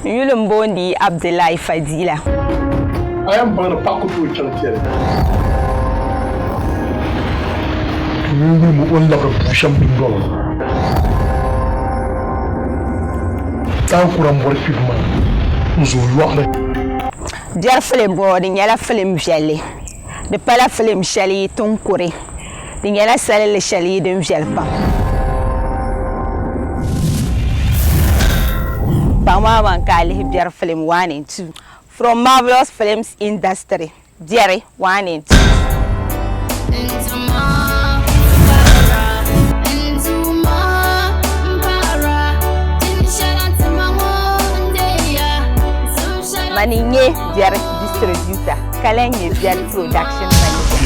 N yuli m-boondi Abdullahi Fadila. A yɛn baŋ ni paɣa ku tooi chaŋ tɛli. Ŋun wum o ni labiri bua shɛm dundɔŋ ni. Taankura m-bɔri kpibu maa n-zooi yɔɣiri. Biɛri filim ŋɔ di nyɛla filim viɛlli. Di pala filim shɛli ti ni kuri. Di nyɛla salinli shɛli din viɛli pam. Paɣa maa man ka a lihi biɛri filim 1 and 2 from Marvelous Films Industry biɛri 1 and 2. Mani n-nyɛ biɛri distributor ka lahi nyɛ biɛri production manager.